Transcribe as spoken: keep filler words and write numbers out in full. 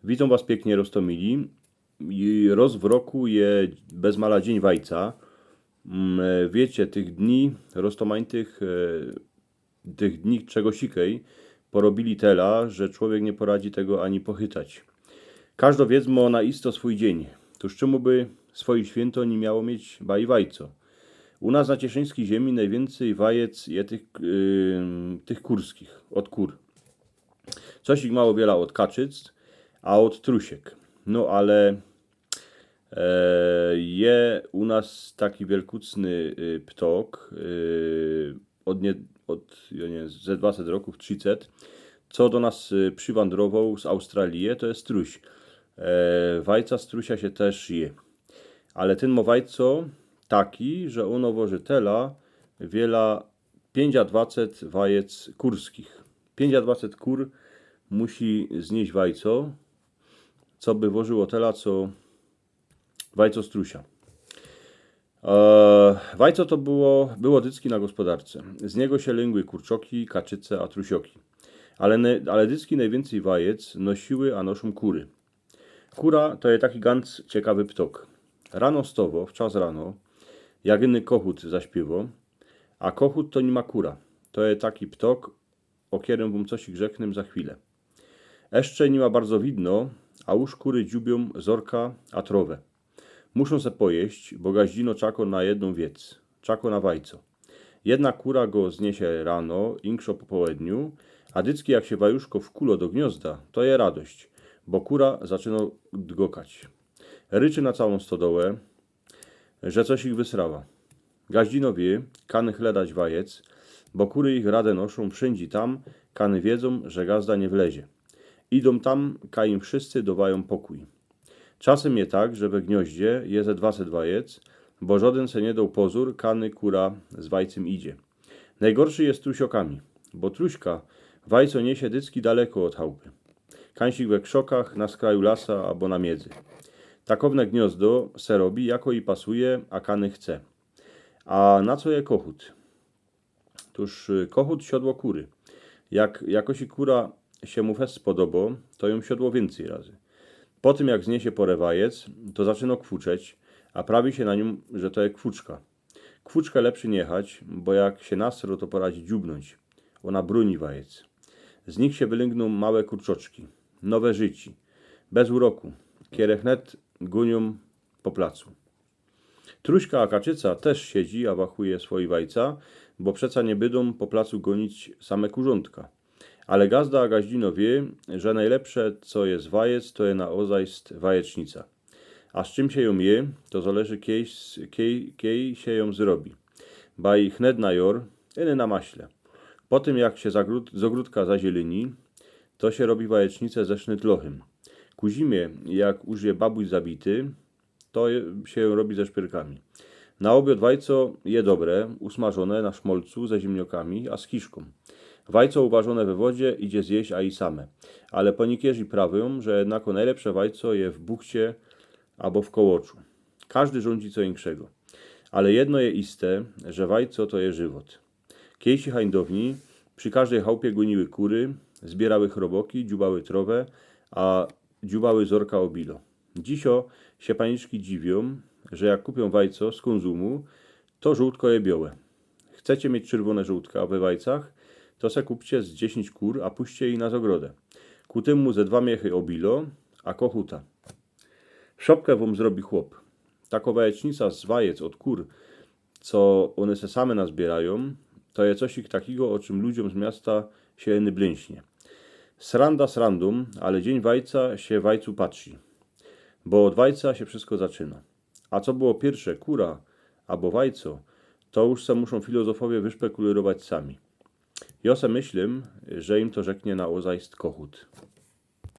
Witōm was piyknie, roztōmili. I roz w roku je bez mala Dziyń Wajca. Mm, e, wiycie, tych dni roztōmańtych, e, tych dni czegosikej porobiyli tela, że czowiek niy poradzi tego ani pochytać. Kożdo wiec mo na isto swōj dziyń. Tōż czymu by swoje świynto niy miało mieć baj wajco? U nas na cieszyńskij ziymi nojwiyncyj wajec je tych, ym, tych kurskich, ôd kur. Coś ich mało wiela ôd kaczyc, a ôd trusiek. No ale, e, je u nas taki wielkucny, y, ptok, y, ôd nie, ôd, jo niy wiym, ze dwaset rokōw, trziset, co do nas, y, przywandrowoł z Australije, to je truś. E, wajca z trusia sie tyż je. Ale tyn mo wajco taki, że ôno woży tela wiela piyńciadwaset wajec kurskich. Piyńciadwaset kur musi znieś wajco, co by wożyło tela, co wajco z trusia. E, wajco to było, było dycki na gospodarce. Z niego sie lyngły kurczoki, kaczyce, a trusioki. Ale ne-, ale dycki nojwiyncyj wajec nosiły, a noszōm kury. Kura to je taki gans ciekawy ptok. Rano stowo, wczas rano, jak iny kochut zaśpiywo, a kochut to niy ma kura. To je taki ptok, ô kerym wōm coś rzeknę za chwilã. Jeszcze niy ma bardzo widno, a już kury dziubiōm zorka a trowã. Muszōm se pojeść, bo gaździno czako na jednōm wiec. Czako na wajco. Jedna kura go zniesie rano, inkszo po połedniu, a dycki jak sie wajuszko wkulo do gniozda, to je radość, bo kura zaczyno dgokać. Ryczy na cołkōm stodołã, że coś ich wysrała. Gaździno wiy, kany chledać wajec, bo kury ich radã noszōm wszyndzie tam, kany wiedzōm, że gazda niy wlezie. Idōm tam, kaj im wszyscy dŏwajōm pokōj. Czasym je tak, że we gniozdzie je ze dwaset wajec, bo żodyn se niy doł pozōr, kany kura z wajcym idzie. Nojgorszy je z trusiokami, bo truśka wajco niesie dycki daleko ôd chałpy. Kansik we krzokach, na skraju lasa abo na miedzy. Takowne gniozdo se robi, jako i pasuje, a kany chce. A na co je kochut? Tōż, y, kochut siodło kury. Jak jakoś kura sie mu fest spodobo, to jōm siodło wiyncyj razy. Po tym, jak zniesie pora wajec, to zaczyno kwuczeć, a prawi sie na niōm, że to je kwuczka. Kwuczka lepszy niy jechać, bo jak sie nasro, to poradzi dziubnōńć. Ôna brōni wajec. Z nich sie wylyngōm małe kurczoczki. Nowe życi. Bez uroku. Kere chnet gōniōm po placu. Truśka a kaczyca tyż siedzi a wachuje swoje wajca, bo przeca niy bydōm po placu gōnić same kurzōntka. Ale gazda a gaździno wiy, że nojlepsze, co je z wajec, to je na ôzajst wajecznica. A z czym sie jōm je, to zależy, kej, kej, kej sie jōm zrobi. Baj chnet na jor, iny na maśle. Po tym, jak sie zagród-, z ôgrōdka zazieleni, to sie robi wajecznicã ze sznytlochym. Ku zimie, jak już je babuś zabity, to je, sie jōm robi ze szpyrkami. Na ôbiod wajco je dobre, usmażōne na szmolcu ze zimniokami a z kiszkōm. Wajco uważōne we wodzie idzie zjeść a i same. Ale ponikierzy prawiōm, że jednako nojlepsze wajco je w buchcie abo w kołoczu. Kożdy żōndzi co inkszego. Ale jedno je iste, że wajco to je żywot. Kejsi hańdowni przi kożdej chałpie gōniły kury, zbierały chroboki, dziubały trowã, a dziubały zorka ô bilo. Dzisiŏ sie paniczki dziwiōm, że jak kupiōm wajco z kōnzumu, to żōłtko je biołe. Chcecie mieć czyrwōne żōłtka we wajcach, to se kupcie z dziesiyńć kur, a puśćcie je na zagrodã. Ku tymu ze dwa miechy ô bilo, a kochuta. Szopkã wōm zrobi chłop. Takŏ wajecznica z wajec ôd kur, co ône se same nazbiyrajōm, to je coś takigo, ô czym ludziōm z miasta sie iny blynśnie. Sranda srandōm, ale dziyń wajca sie wajcu patrzi. Bo ôd wajca sie wszysko zaczynŏ. A co było piyrsze, kura abo wajco, to już se muszōm filozofowie wyszpekulyrować sami. Jŏ se myślã, że im to rzeknie na ôzajst kochut.